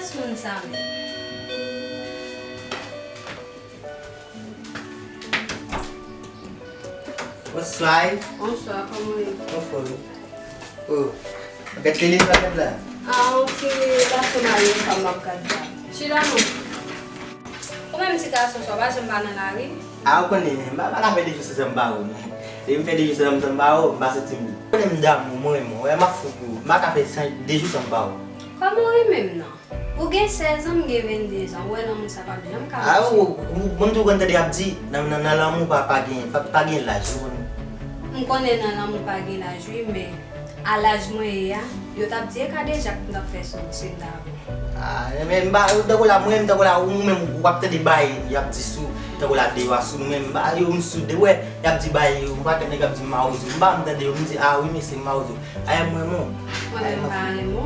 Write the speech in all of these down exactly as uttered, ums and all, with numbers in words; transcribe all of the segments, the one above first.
Moun sa menm. Bonswa. Bonswa, kòman w ye? Anfòm. Oh, w ap gad tele sa w ap gad la? Ah, yon ti gason marye yon fanm m ap gad la. Chita non. Ou menm ti gason sa, w pa janm pa nan lari? Ah, ou konnen, m pa, pa ka fè de jou san m pa wè w, non. Depi m fè de jou san m pa wè w, m pa santi m byen. Ou konnen m damou, mwen, mwen, wè, m ap fou pou ou. M pa ka fè san, de jou san m pa wè w. Kòman w renmen m nan? Ou gen sèz an, m gen venndezan. Ou wè lanmou sa p ap janm ka mache. Ah, ou, ou, ou, mwen tou konn tande y ap di, nan, nan, nan lanmou pa, pa gen, pa, pa gen laj, ou konnen. M konnen nan lanmou pa gen laj, wi, men a laj mwen ye a, yo t ap di e kadejak m t ap fè sou misye m ta bon. Ah, men m pa, tankou la, mwen menm, tankou la, ou menm, ou ap tande bagay, y ap di sou, tankou la, deyò a sou nou menm, m pa, yo, m sou de, wè, y ap di bagay, yon pakèt nèg ap di m mawozo, m pa, m tande yo, m di, ah, wi, mesye, m mawozo. Ay, mwen, mwen. Mwen menm pa renmen w.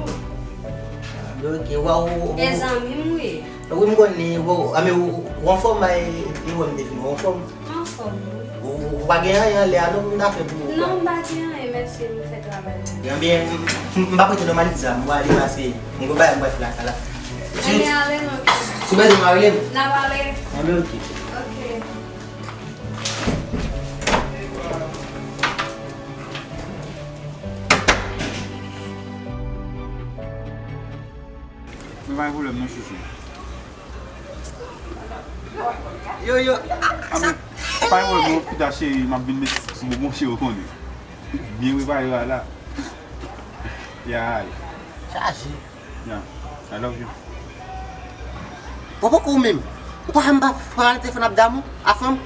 Ah, men ok, wa, ou, ou, e zanmi m, wi. Wi, m konnen, bon, a, men ou, ou anfòm, ay, e wè m te vin, ou anfòm? Anfòm, wi. Ou, ou, ou pa gen anyen anlè a, non, pou m ta fè pou ou? Non, m pa gen anyen, mèsi, m fè travay mwen. Ebyen, m, m, m pa prete non, m ale deja, m ale pase, m gon bagay m pral fè lakay la. Ale, ale, non. Si w bezwen m, rele m. N a pale. Ebyen, ok. Ok. Men pa gen pwoblèm non, chouchou. Yo, yo. Ah, men, pa gen pwoblèm non, pita cheri, m ap vin met sou bonbon cheri, ou konnen. Byen prepare a la. Yay. Chaje. Yeah, I love you. Bon, poko ou menm. Ou pa janm pa pale telefòn ap damou, a fanm?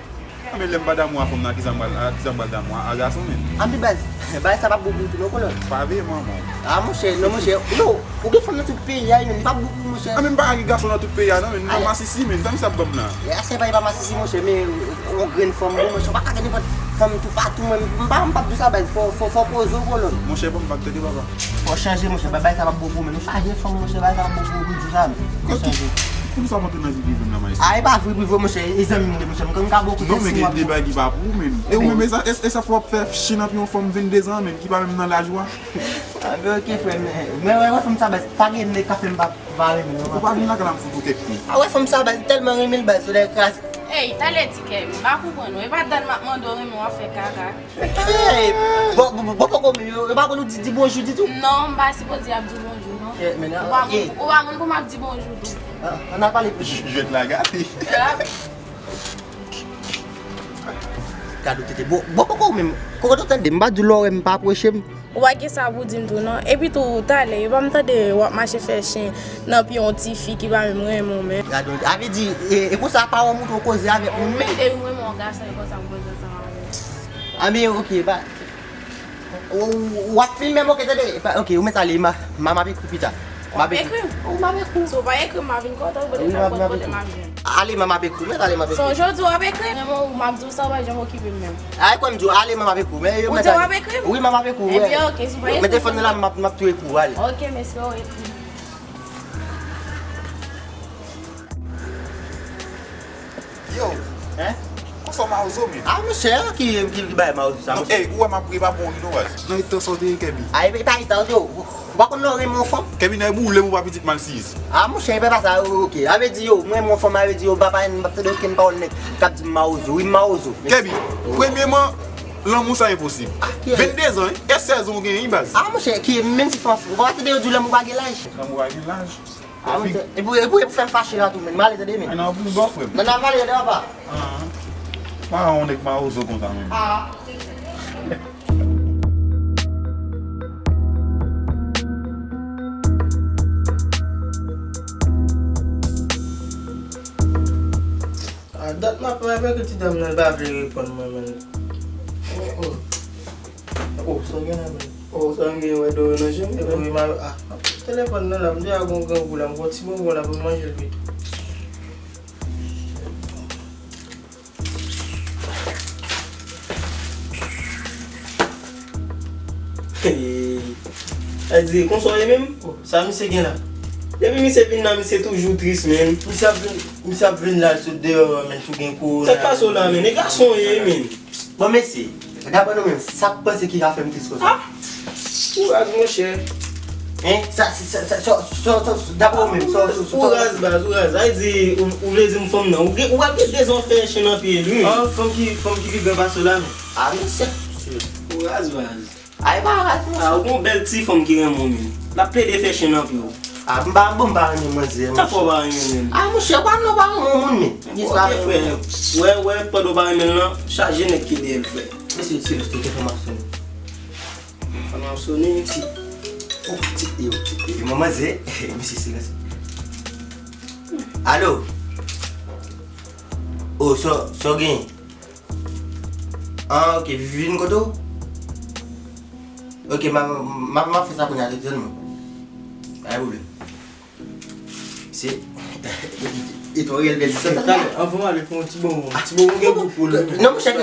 A, men lè m pa damou a fanm nan, a kisa m pral, a kisa m pral damou a, a gason menm? Anpi baz, bagay sa p ap bon pou ou tou non, kolòn. Pa veye manman. A, monchè, non, monchè. Yo, ou gen fanm nan tout peyi a, wi, men li p ap bon pou ou, monchè. A, men m pa gen gason nan tout peyi a, non, men m nan masisi, men tann sa ap ban m la. E, a se pa, e pa masisi, monchè, men yon grenn fanm bon, monchè, ou pa ka gen nenpòt fanm toupatou, men m pa, m p ap di w sa, baz, fò, fò, fò poze w, kolòn. Monchè, ban m vag, tande, papa. Fò chanje, monchè, bagay sa p ap bon pou ou, men nou chaje fanm, monchè, bagay sa p ap bon pou ou, pou di sa, men. Fò chanje. Pou sa mwen tou nan vi prive m nan, maestro. A, e pa vi prive, monchè, e zanmi m ye, monchè, m konn ka bon kote. Non, men gen de bagay ki pa pou ou, men. E ou menm, e sa, e, e sa fò w ap fè chen anpi yon fanm venndezan, men, ki pa menm nan laj ou a. A, men ok, frè m, men, men, wè, wè, fanm sa, baz, pa gen nèg ka fè m pa, pa renmen l, non. Ou pa vin lakay la, m fout ou kèk kou. A, wè, fanm sa, baz, tèlman renmen l, baz, ou lè kraze. Ey, talè ti kè m, m pa konprann ou, e pa dad m ap mande w renmen w ap fè kaka. Hey, bon, bon, bon, bon, poko menm, yo, yo pa konn ou di, di bonjou ditou? Non, m pa sipoze ap di bonjou, non. Eh, men, ou pa konn, eh, ou pa konn pou m ap di bonjou tou. Ah, ann al pale pou jwèt la gate. Ah. Gade ou tete. Bon, bon, poko menm. Koko, ou tande, m pa di w lè w wè m pa aproche m. Ou pa gen sa pou di m tou non. Epi tou, talè, yo pa m tande w ap mache fè chen nan pye yon tifi ki pa menm renmen w menm. Gade, a vle di, e, e konsa pa wè w montre w koze avèk moun menm. Men depi m renmen yon gason, e konsa m koze ansanm avè l. A men, ok, ba, ou, ou, w ap filme m, ok, tande, ok, ou mèt ale, ma, ma, m ap ekri w pita. M ap ekri w. Ou m ap ekri w. Si w pa ekri m, m a vin kote w, pote m, pote m ap jwenn. Ale, m ap ekri w, mèt ale, m ap ekri w. Se jodi w ap ekri m, men ou, m ap di w sa, ou pa janm okipe m menm. Ay, kwè m di w, ale, m ap ekri w. Ou di w ap ekri m? Wi, m ap ekri w. Ebyen, ok, si w pa ekri m. Men telefòn nan la, m ap, m ap tou ekri w, ale. Ok, mèsi, w ekri m. Yo. Hein? Konsa w mawozo, men. Ah, monchè, ki, ki, ki bay mawozo sa, monchè? Ey, ou wè m ap ri, pa bon ri non, baz. Nan eta sa w te ye, Kèbi? Ah, e pa eta, yo. Ou pa konn lè w renmen yon fanm? Kèbi, nan boule m ou pa pitit mal siyiz. Ah, monchè, e pa sa, ok. A vle di, yo, mwen renmen yon fanm, a vle di, yo, m pa, pa, m pa tande okenn pawòl nèg k ap di m mawozo. Wi, m mawozo. Kèbi, premyeman, lanmou sa enposib. Ah, ki? Venndezan, wi. E sèz an w genyen, wi, baz. Ah, monchè, ki, menm si fanm, ou pa tande yo di w lanmou pa gen laj? Lanmou pa gen laj. Ah, monchè, e pou, e pou, e pou fè m fache la tou, men. M ale tande, men. Ay, nan, pou m bò, frè m. Nan, nan, m ale tande, papa. Ah. Pa yon nèg mawozo konsa, men. Ah. Ah, dat m ap pale avèk ti dam nan, li pa vle reponn mwen, men. Oh, oh. Oh, sa w gen la, men? Oh, sa m gen, wè, dòmi nan je m, epi m a, ah, telefòn nan la, m deja gon grangou la, m gon ti bonbon la pou m manje l pito. Hey. Sa di, konsa w ye menm? Oh, sa misye gen la? Depi misye vin la, misye toujou tris, men. Misye ap vin, misye ap vin la, sot deyò, men, tou gen kowona. Sa k pase w la, men? E gason w ye, men. Bon, mesye, daprè nou menm, sa k panse ki ka fè m tris konsa? Ah! Kouraj, monchè. Hein? Sa, sa, sa, sa, sa, sa, sa, sa, dapre ou menm, sa, sa, sa, Ou raz baz, ou raz. Sa vle di, ou, ou vle di m fanm nan. Ou gen, ou ap gen rezon fè chen nan pye l, wi. Oh, fanm ki, fanm ki pi gran pase w la, men. Ah, mesye. Ou raz baz. Ay, pa raz, mesye. Ah, ou gon bèl ti fanm ki renmen w, men. L ap plede fè chen nan pye w. Ah, m pa, bon, m pa renmen manzè, Sa fè w pa renmen l? Ah, monchè, ou pa renmen, ou pa renmen moun, men. Ok, frè. Wè, wè, pandan w pa renmen l lan, chaje nèg ki dèyè l, frè. Mesye, se, se, se, se, Fanm ap sonnen. Fanm ap sonnen. Ti, oh, ti, yo, ti, yo, manman se, mesye silans. Alo? Oh, sa, sa w genyen? Ah, ok, vin kote w? Ok, ma, ma, ma fè sa kounye a, tann mwen. Pa gen pwoblèm. Se e twa rèl bèl di sa. Talè, anvan m ale pou yon ti bonbon. Ti bonbon gen gou pou l. Non, monchè, ke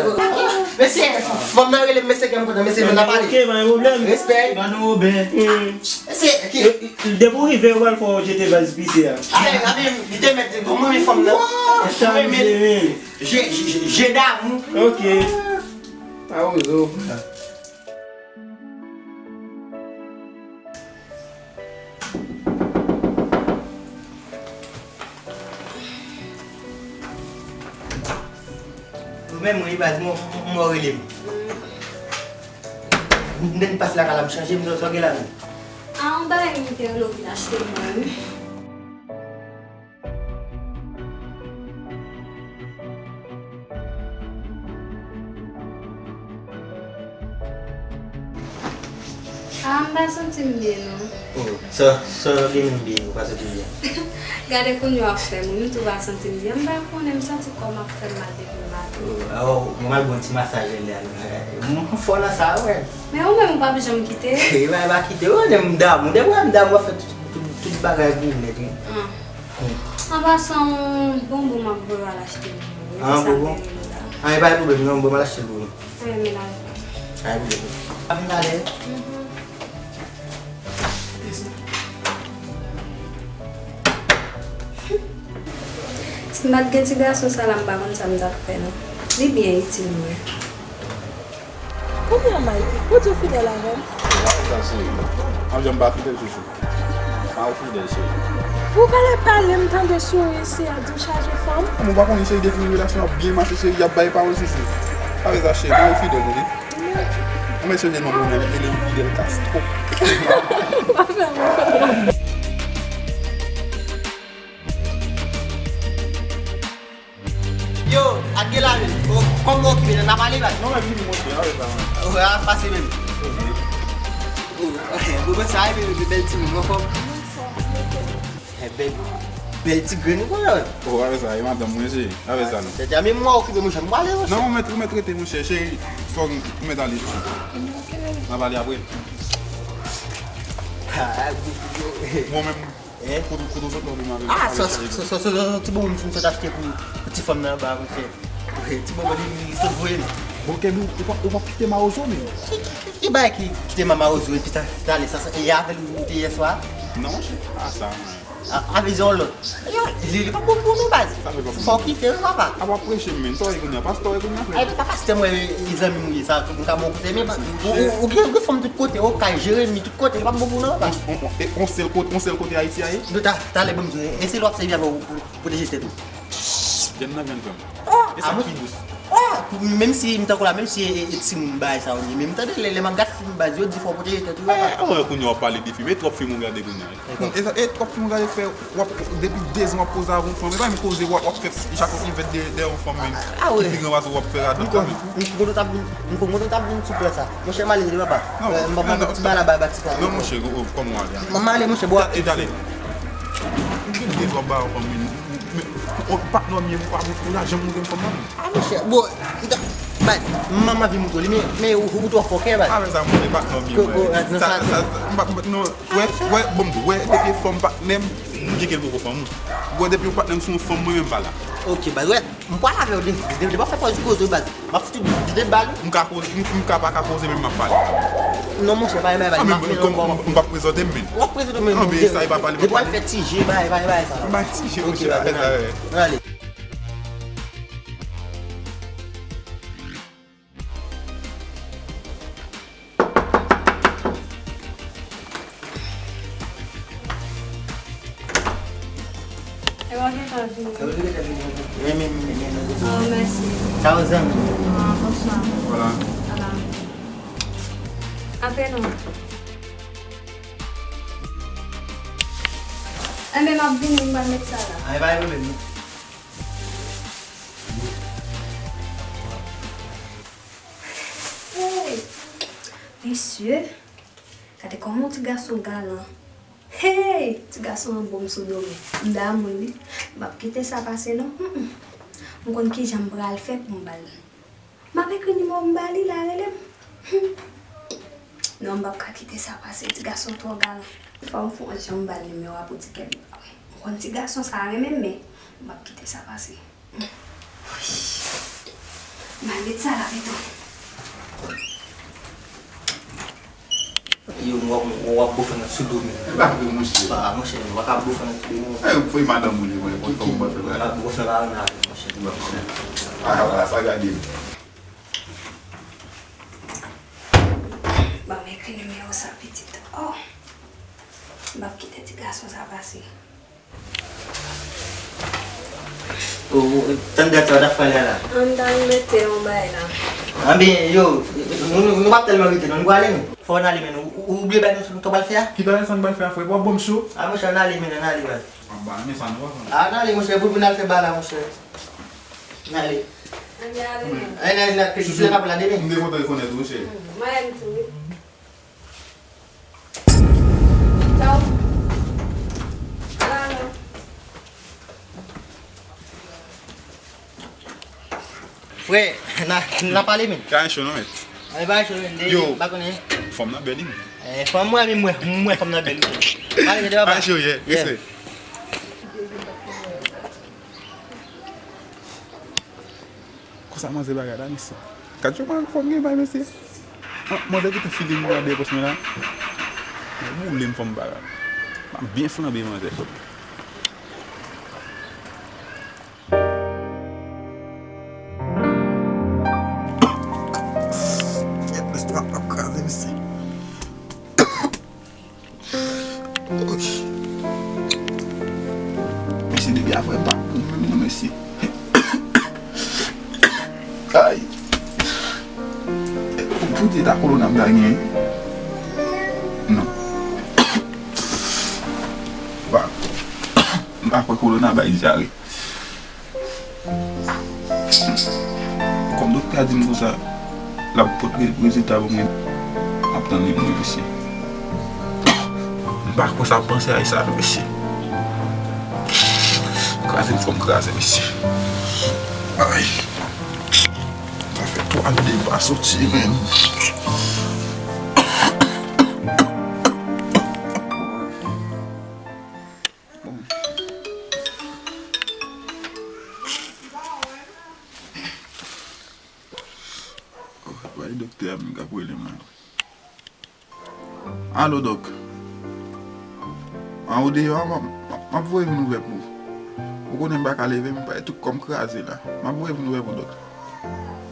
mesye, fanm nan rele m, mesye, ke m kontan, mesye, men n ap pale. Ok, pa gen pwoblèm. Respè. Ba nou Wobè. Mesye, ki Depi w rive, ou pral fè w jete baz pise a. Ay, gade, li te mèt di, bon, mwen, fanm nan. Mwen, men, je, je, je damou. Ok. Awozo. Ou menm, wi, baz, mwen, mwen, mwen rele m. M vin pase lakay la, m chanje, m sa w gen la menm. A, yon bagay m te rele w vin achte pou mwen, wi. Ah, m pa santi m byen, non. Oh, sa, sa gen menm byen, ou pa santi m byen? Gade kounye w ap fè m, wi, m tou pa santi m byen. M pa konnen, m santi kò m ap fè m mal depi maten. Oh, awo, mwen al bon ti masaj lè a, non. M fò nan sa, wè. Men ou menm, ou p ap janm kite. E pa, e pa kite, wè, men m damou. Depi w wè m damou, w ap fè tout, tout, tout bagay pou ou nèt, wi. Ah. An pasan, yon bonbon m ap voye w al achte pou mwen. Ah, se sa m te rele w la. Ah, e pa gen pwoblèm, non, bon, m al achte l pou ou. Wi, men lajan. Pa gen pwoblèm. Pa vin talè. Mhm. Si m pa t gen ti gason sa la, m pa konn sa m t ap fè, non. Li byen itil mwen. Kounye a, Mike, ou di w fidèl avè m? Sa, cheri. M ap janm pa fidèl, chouchou. Pa ou fidèl, cheri. Ou pale, pale, m tande souri isi a, di m chaje fanm. Ou pa konnen, cheri, depi relasyon ap byen mache, cheri, y ap bay pawòl, chouchou. Pa fè sa, cheri, pa ou fidèl, ok? Mwen sonje non, mwen rele Fidel Castro. Pa fè mwen. Yo, ak gen la menm. O, kòman w okipe, n ap pale, baz? Non, men vini, monchè, a, sa. O, a, pase menm. O, bon, sa, e, bèl, bèl timoun, anfòm? E, bèl, bèl ti grenn ou konnen. O, avè sa, e madanm mwen, se, avè sa, non. Tèt a, men mwen okipe, monchè, m prale, monchè. Non, ou mèt, ou mèt rete, monchè, cheri, fò m, ou mèt ale, monchè. N ap pale apre. Mwen menm, kote, kote w sot nan, ou menm avè m. Ah, sa, sa, ti bonbon m fin sot achte pou, pou ti fanm nan anba, monchè. Ti bonbon li, li sot voye m. Bon, kenbe, ou p ap, ou p ap kite mawozo, men. Ki, ki, ki, ki bagay ki kite ma mawozo, epi ta, talè sa, sa, e avè l ou te yè swa? Non, monchè, pa sa, mwen. A, avè zon lòt. Yo, li, li pa bon pou nou, baz. Sa fè pa bon. Fò w kite l, papa. A, w ap preche, men. Sa w ye kounye a? Pastè w ye kounye a, frè? Ay, pa pastè, mwen, e, e zanmi m ou ye, sa, m ka ba w konsèy, men, ou, ou, ou gen, ou gen fanm tout kote, okay, Jeremi, tout kote, li pa bon pou nou, papa. On, on, e, on sèl kote, on sèl kote Ayiti a ye? Nou ta, talè, ban m di w, e se lè w ap sèvi avè w pou pwoteje tèt ou. Grenn nan grenn, frè m. E sa ki dous. Ah, pou, menm si m tankou la, menm si e, e, e timoun bagay sa yo ye, men m tande lè, lè m ap gad fim baz, yo di fò w pwoteje tèt ou, papa. Eh, mwen kounye a w ap pale de fim, e twòp fim ou gade kounye a. E sa, e twòp fim ou gade fè, w ap, depi de zan w ap koze avè yon fanm, e pa menm koze w ap, w ap fè Jakòb Ivèt dèyè, dèyè yon fanm menm. Ah, wi. Ki pi gran pase w ap fè radòt la menm. M konn w t ap, m konn w t ap vin sou plan sa. Monchè, m ale, papa. Non, m pa, m pa ti bagay la bay ba ti frè. Non, monchè, kòman w ale a? M ale, monchè, bò. E, talè. M gen de zan w ap bay yon fanm, men, men, o, patnè w m ye, ou pa, ou pa janm montre m fanm nan, non. Ah, monchè, bon, m ta, baz, m, m anvi montre w li, men, men ou, ou twò fòkè, baz. Avè sa, montre patnè w m ye, baz. Sa, sa, sa, m pa, m pa, non, wè, wè, bon, m di, wè, depi fanm patnè m, m cheke l poko fanm ou. Wè, depi yon patnè m se yon fanm, mwen menm pa la. Ok, baz, wè, m pral avè w de, de, de, de, pa fè pòz koze, baz. M ap fout ou de, de bal. M ka koze, m, m ka pa ka koze, men m ap pale. Non, monchè, pa, pa, pa, m ap prezante m, men. W ap prezante m, men. Depi w al fè ti je, bay, bay, bay, sa la. M bay ti je, monchè, bay, bay, bay. Ale. Mwen gentan vini. Mwen menm, mwen menm, mwen menm. Oh, mèsi. Sa yo zanmi. Ah, bonswa. Voilà. Ala. Antre non. Enben, m ap vini, m pral met sa la. Ay, pa gen pwoblèm, non. Hey! Mesye, gade kòman yon ti gason galan. Hey! Ti gason an bon m sou do m. M damou l wi. M p ap kite sa pase non. Mm, mm. M konn kijan m pral fè pou m ba l. M ap ekri nimewo m ba li la, rele m. Hmm. Non, m p ap ka kite sa pase. Ti gason twò galan. Fò m fè yon jan m ba l nimewo a pou ti kè l pa wè. M konn ti gason sa renmen m, men m p ap kite sa pase. Wi. M al met sa la pito. Yo, w ap, w ap bofe nan sou do m. E pa vre, monchè. Pa, monchè, w pa ka bofe nan sou do m. E, fè madanm ou li, mwen, konn kòman w fè bagay. W ap bofe la, la, monchè. A, wala, sa gade. Ban m ekri nimewo sa, pitit. Oh. M p ap kite ti gason sa pase. O, o, tann gad sa w t ap fè la, la. An, m t al mete yon bagay la. Anben, yo, nou, nou, nou p ap tèlman rete, non, nou prale, nou. Fò n ale, men, ou, ou, ou bliye bagay nou, nou t ap al fè a? Ki bagay sa nou pral fè a, frè? W ap ban m cho? A, monchè, ann ale, men, ann ale, baz. Anba, men sa nou pa fè. A, ann ale, monchè, pou, pou n al fè bagay la, monchè. Ann ale. Ann ale, non. Ann ale, ann ale, ann ale, ann ale, demen. M te kontan rekonèt ou, monchè. Hmm, mwen menm tou, wi. Frè, na, na pale, men. Ka cho non, men. Ay, pa cho, men. Yo. Pa konnen. Fanm nan bèl, wi. Eh, fanm mwen, men mwen, mwen, fanm nan bèl, wi. Pale, de papa. Ay, cho, yeah. Yeah. Respè. Konsa manzè bagay la, mesye. Gad jan manzè fò gen bay, mesye. Ah, manzè kite feeling nan deyò pòch mwen la. Mwen boule m fò m bagay. M ap byen flanbe manzè fò. Kèt, lestoma ap kraze, mesye. Mesye, depi apre bak pou mwen, non, mesye. Ay. Pou, pou di ta kolona m ta gen. Non. Bak. M pa kwè kolona bay dyare. Kòm doktè a di m konsa, l ap pot re-, rezilta pou mwen, m ap tann li mouri, mesye. M pa kwè sa, m panse a sa, mesye. Kraze m fò m kraze, mesye. Ay. Sa fè twa lè m pa soti, menm. Bon. Oh, bay doktè a menm k ap rele mwen. Alo, dòk. An, ou deyò a, m ap, m ap, m ap voye vin ouvè pou ou. Ou konnen m pa ka leve, m pa, tout kò m kraze la. M ap voye vin ouvè pou ou, dòk.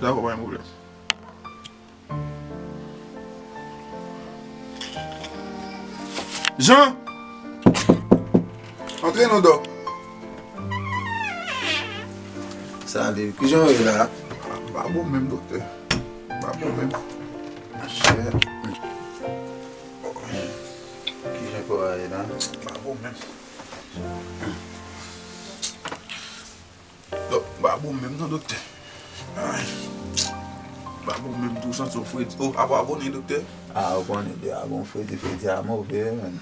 Dakò, pa gen pwoblèm. Jean! Antre non, dòk. Salut, kijan w ye la? M pa bon menm, doktè. M pa bon menm. Monchè. Kijan kò a ye la? M pa bon menm. Dòk, m pa bon menm non, doktè. Ay. M pa bon menm tou, santi yon fredi. Oh, apa w abòne, doktè? Ah, ou konnen deja gon fredi, fredi a move, wi, menn.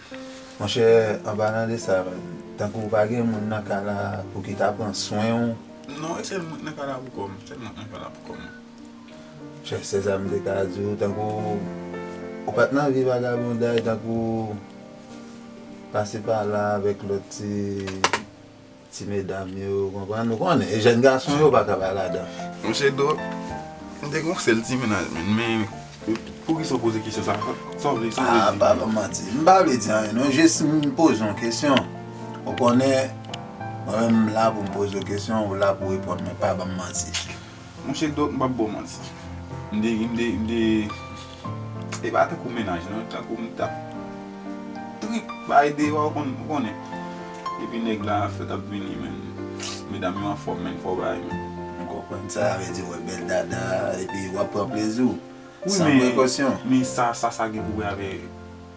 Monchè, an palan de sa, tankou pa gen moun nan kay la pou ki ta pran swen w? Non, e sèl mwen k nan kay la pou kò m. Sèl mwen k nan kay la pou kò m. Monchè, sèl sa m te ka di w, tankou ou pa t nan vi vagabonday, tankou pase pa la avèk lòt ti ti medam yo, konprann? Ou konnen, e jèn gason yo pa ka pa ladan. Monchè Dòk, m te gen yon sèl ti mennaj, menn, men poukisa w poze kesyon sa? Sa w vle, sa w vle di? Ah, pa ban m manti. M pa vle di anyen, non. Jis m poze yon kesyon. Ou konnen, mwen menm, m la pou m poze w kesyon, ou la pou w reponn mwen. Pa ban m manti. Monchè Dòk, m p ap ba w manti. M te, m te, m te, e pa tankou mennaj, non, tankou m t ap trip, bay deyò, ou konn-, ou konnen. Epi nèg la fèk ap vini, men. Medam yo anfòm, men, fò bay, men. M konprann sa, vle di w wè bèl dada, epi w ap pran plezi w. Wi, san men, prekosyon. Men sa, sa, sa gen pou wè avè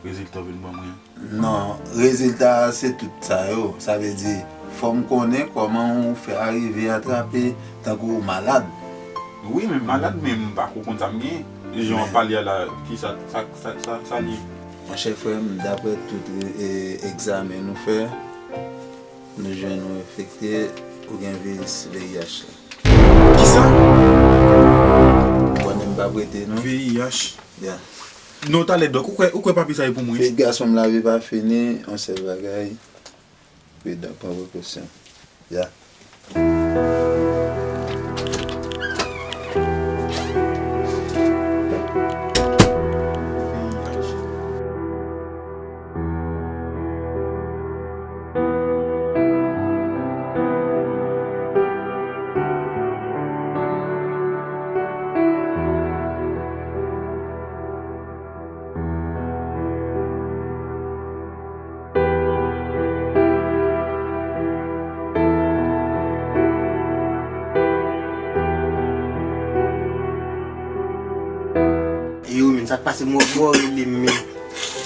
rezilta w vin ban mwen an? Non, rezilta a se tout sa yo. Sa vle di, fò m konnen kòman ou fè arive atrape tankou ou malad. Wi, men malad, men m pa ko konn sa m genyen. Jan w ap pale a la, ki sa, sa, sa, sa, sa li ye? Monchè frè m, daprè tout, e, egzamen nou fè, nou jwenn ou enfekte, ou gen viris V I H la. Kisa? Konnen m p ap rete, non. V I H? Ya. Non, talè, dòk, ou kwè, ou kwè papye sa yo pou mwen? Fi gason m lavi pa fini, yon sèl bagay. Pridan, pran prekosyon. Ya. Yo, men, sa k pase, m wè w rele m, men.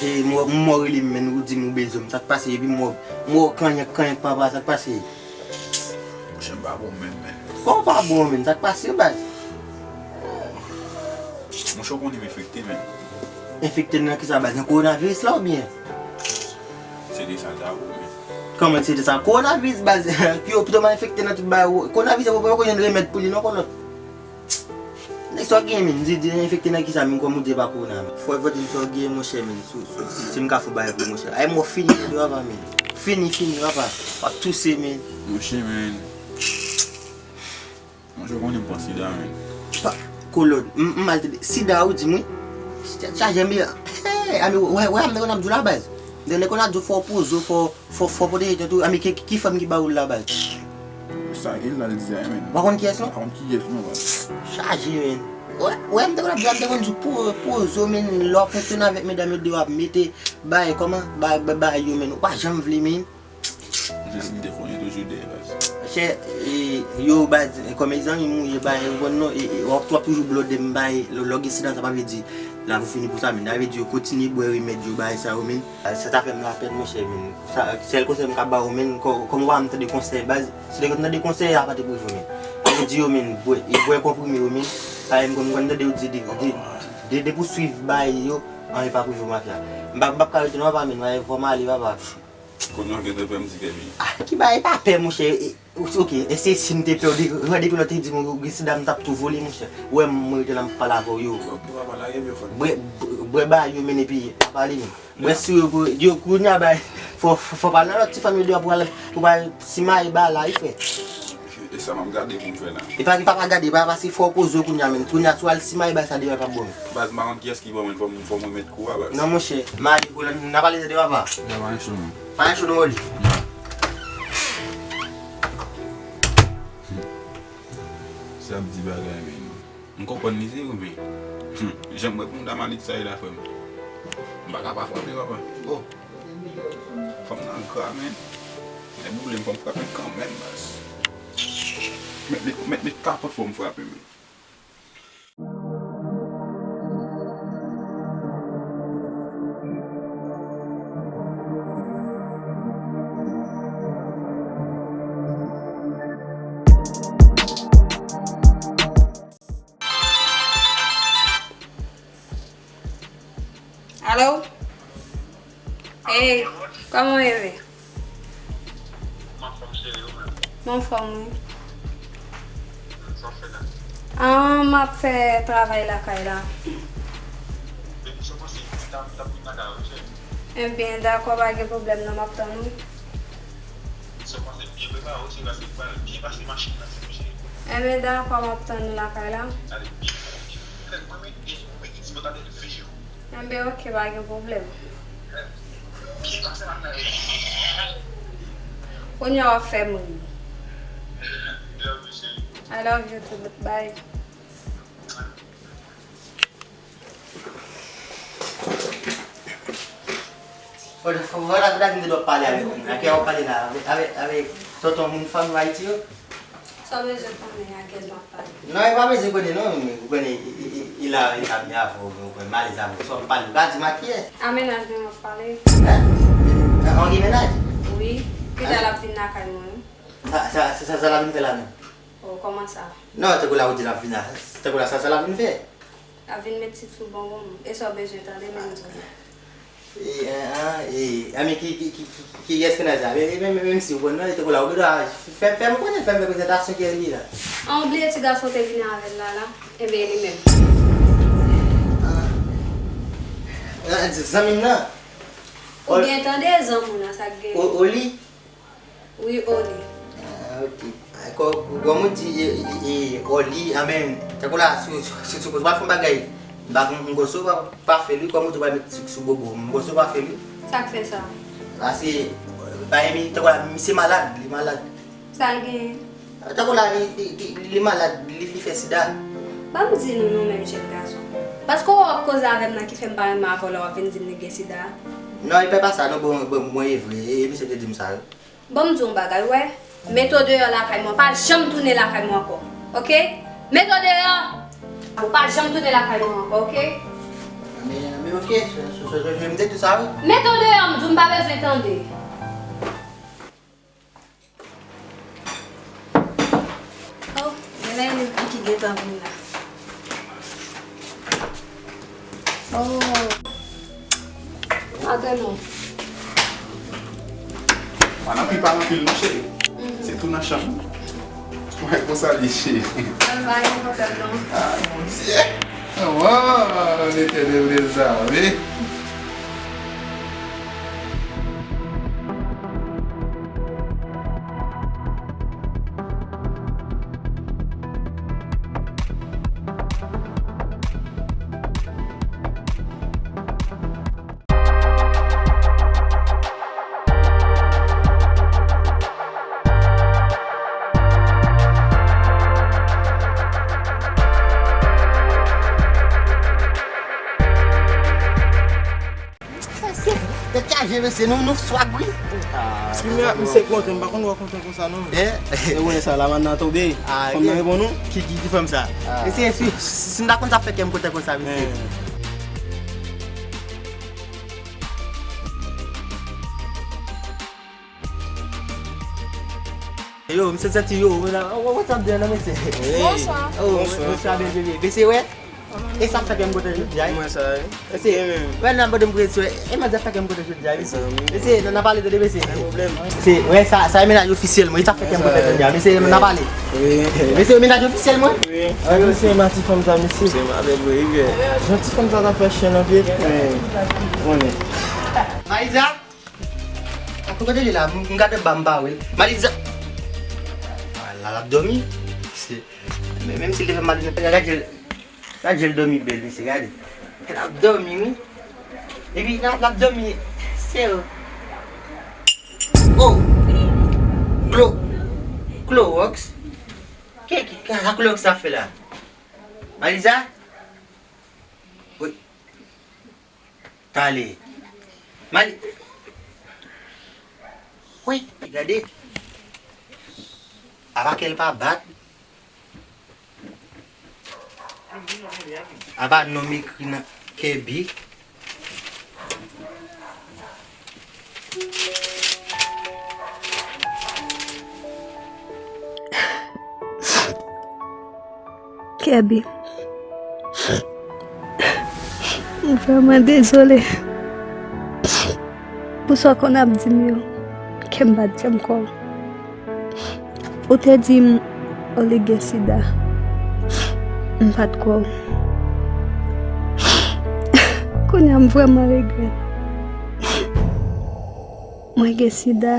E, m wè, m wè w rele m, men, ou di m ou bezwen m. Sa k pase, epi m wè, m wè w kanyenk, kanyenk, papa, sa k pase? Monchè, m pa bon menm, men. Kòman w pa bon, men? Sa k pase, baz? Monchè, w konnen m enfekte, men. Enfekte nan kisa, baz? Nan kowonaviris la, oubyen? Se de sa, ta ou, men. Kòman se de sa? Kowonaviris, baz, yo pito mal enfekte nan tout bagay. Kowonaviris, yo poko jwenn remèd pou li, non, kolòt. Nèg sa w gen, men, di, di enfekte nan kisa, men, kòm ou di e pa kowona, men. Fò w di m sa w gen, monchè, men, si, si, si, si m ka fè w bagay pou, monchè. Ay, mò fini, fini, papa, men. Fini, fini, papa. W ap touse, men. Monchè, men. Monchè, w konnen m pran sida, men. Pa, kolòt, m, m mal tande. Sida, ou di m, wi. Chaje m, hey, ami, wè, wè, m te konn ap di w la, baz. M te konn ap di w fò w poze w, fò Fò, fò pwoteje tèt ou. Ami, ki, ki, ki fanm ki ba ou l la, baz? Sa gen la, l di a, men. Ou pa konn kiyès, non? Pa konn kiyès, non, baz. Chaje, men. Wè, wè, m te konn ap di, m te konn di, po-, poze w, men, lè w ap fonksyone avèk medam yo deyò, ap mete bay, kòman? Bay, bay, bay yo, men. Ou pa janm vle, men. Jis m te konnen toujou dèyè, baz. Monchè, e, yo, baz, kòm zanmi m ou ye, bay, ou konn non, e, e, w ap, w ap toujou blode m, bay, lè, lè w gen sida, sa pa vle di, la pou fini pou sa, men. Sa vle di, yo kontinye bwè remèd yo, bay, sa yo, men. Sa ta fè m lapèn, monchè, men. Sa, sèl konsèy m ka ba w, men, kò-, kòm ou pa janm tande konsèy, baz, si te konn tande konsèy, a pa te pou rive w, men. Mwen di yo, men, bwè, e bwè konprime yo, men. Paske m konn, m konn tande yo di, de, de, de, depi w swiv bay yo, anyen pa pou rive w, mafya. M pa, m p ap ka rete non, papa, men, fò m ale, papa. Kounye a w gen de pè m di ke vini. Ah, ki bagay pa pè, monchè. E, Ok, e se si m te pè w de, depi lè w te di m ou gen sida, m t ap tou vole, monchè. Ou wè m rete la, m ap pale avè w, yo. Bwè, bwè, bwè ba yo, men, epi pa pale, men. Bwè sou yo, pou, yo, kounye a, bay, fò, fò, fò pale nan lòt ti fanm yo deyò pou al, pou al simaye ba la, wi, frè. E sa m ap gade pou m fè la. E pa, e pa, pa gade, pa, paske fò w poze w kounye a, men. Kounye a, si w al simaye ba sa deyò, e p ap bon. Baz, m pa konn kiyès ki ban mwen, fò m, fò mwen met kou a, baz. Non, monchè, m ale pou n a pale de papa. Ya, pa gen cho, non. Pa gen cho, non, Oli. Ya. Sa ap di bagay, men. M konprann li, se vre, men. Hmm. Jan m wè pou m ta malit sa ye la, frè m. M pa ka pa frape, papa. Oh. Fanm nan gra, men. Lè boule m, fò m frape l kanmenm, baz. Met li, met li kapòt, fò m frape, men. Alo? Hey, kòman w ye? M anfòm, cheri, ou menm? M anfòm, wi. Sa w fè la? Ah, m ap fè travay lakay la. Baby, sa w panse? M t ap, t ap vin lakay ou, cheri. Ebyen, dakò, pa gen pwoblèm non, m ap tann ou. Sa w panse? Byen prepare w, cheri, paske m pral byen pase machin nan, cheri. Ebyen, dakò, m ap tann ou lakay la. Ale, byen, byen, byen. Mwen, men, e, mwen, men, e ti bò tande l, fè jwe. Enben, ok, pa gen pwoblèm. Kounye a w ap fè m ri. I love you too. Bye. Fò, fò, fò, fò, fò, fò, fò, w ap pale avèk moun. Ak kiyès w ap pale la? Avèk, avèk, avèk tonton moun fanm Ayiti yo? Sa w bezwen konnen, ak kiyès m ap pale? Non, e pa bezwen konnen, non, men ou konnen, e, e, e, e la, e la byen avè w, men ou konnen, m alèz avè w. Sa w ap pale, ou ka di m ak kiyès? A mennaj mwen m ap pale. Hein? An, an gen mennaj? Wi. Pita l ap vin lakay mwen. Sa, sa, sa, sa, sa l ap vin fè la menm? Oh, kòman sa? Non, tankou la ou di l ap vin la. Tankou la, sa, sa l ap vin fè? L ap vin met tit sou bonbon m. E sa w bezwen tande, menm di m. E, ah, e, a, men ki, ki, ki, ki, kiyès ki nan sa? Men, men, men, menm si ou konn non, e tankou la, ou gen dwa fè, fè m konnen, fè m fè prezantasyon kiyès li la. An, ou bliye ti gason te vini avè l la, la? Enben, e li menm. Ah. Ah, zanmi m nan? Ou byen tande, zanmi w nan, sa k gen? O, Oli? Wi, Oli. Ah, ok. Kò-, kòm ou di, e, e, e, Oli, anben, tankou la, si, si, si, si w pral fè yon bagay, m pa, m, m panse w pa, pa fè l, wi, kòm ou di w pral met sik sou bobo, m panse w pa fè l, wi. Sa k fè sa? Paske, pa Emi, tankou la, misye malad, li malad. Sa l genyen? Tankou la, li, li, li, li malad, li, li fè sida. Ban m di nou, nou menm jèn gason. Paske w ap koze avè m nan ki fè m pa renmen avè w lè w ap vin di m li gen sida. Non, e pa, pa sa, non, bon, bon, bon, e vre, e, e misye te di m sa, wi. Ban m di w yon bagay, w wè, mete w deyò lakay mwen, pa janm tounen lakay mwen ankò, oke? Mete w deyò! Ou pa janm tounen lakay mwen ankò, oke? Men, men oke, se, se, se, se, m te di sa, wi. Mete w deyò, m di w, m pa bezwen tande. Oh, men men ki gentan vin la. Oh. Antre non. Pa nan pi pa anpil non, cheri. Se tou nan chanm. Mwen konsa li, cheri. Mwen pa gen pwoblèm non. Ah, mon Dieu. Oh, Letènèl dèzame. Mesye, tèt chaje, mesye, nou, nou swag, wi. Mesye, kontan, m pa konn wè kontan konsa, non. E wè sa, lamann nan tonbe. Fanm nan reponn ou? Ki, ki, ki fanm sa? Mesye, si, si, si m ta konn sa fè kè m kontan konsa, mesye. Yo, m se santi yo, what's up, mesye? Bonswa. Oh, bonswa, bebe. Mesye, wè. E sa fè ke m kontan jodi a, wi. Mwen sa, wi. Mesye, wè nan bòdè m prese, wè. E mwen sa fè ke m kontan jodi a, wi. Mesye, n a pale tande, mesye. Mesye, wè sa, sa e mennaj ofisyèl mwen. E sa fè ke m kontan jodi a, mesye, n a pale. Mesye, mennaj ofisyèl mwen. Wi. Mesye, ma ti fanm sa, mesye. Se ma bèl, wi. Jan ti fanm sa ta fè chen nan pye. Konnen. Mayiza? Akokote li la, m, m gade ba m pa wè l. Maliza. A, la, l ap dòmi. Se, men, menm si l te fè mal, gade, gade, gade l dòmi bèl, mesye, gade. L ap dòmi, wi. Epi, l ap, l ap dòmi. Se, oh. Klo, Klowòks. Ke, ke, ke, sa Klowòks la fè la? Maliza? Wi. Tale. Mali. Wi, gade. Apa kè l pa bat? Apa non m ekri nan Kèbi? Kèbi. M vrèman dezole pou sa w konn ap di m yo, ke m pa t janm kwè w. Ou te di m Oli gen sida. M pa t kwè w. Kounye a m vrèman regrèt. Mwen gen sida.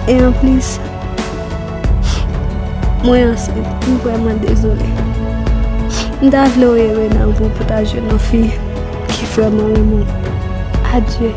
E anplis, mwen ansent. M vrèman dezole. M ta vle w ere nan vi w pou ta jwenn yon fi ki vrèman renmen w. Adye.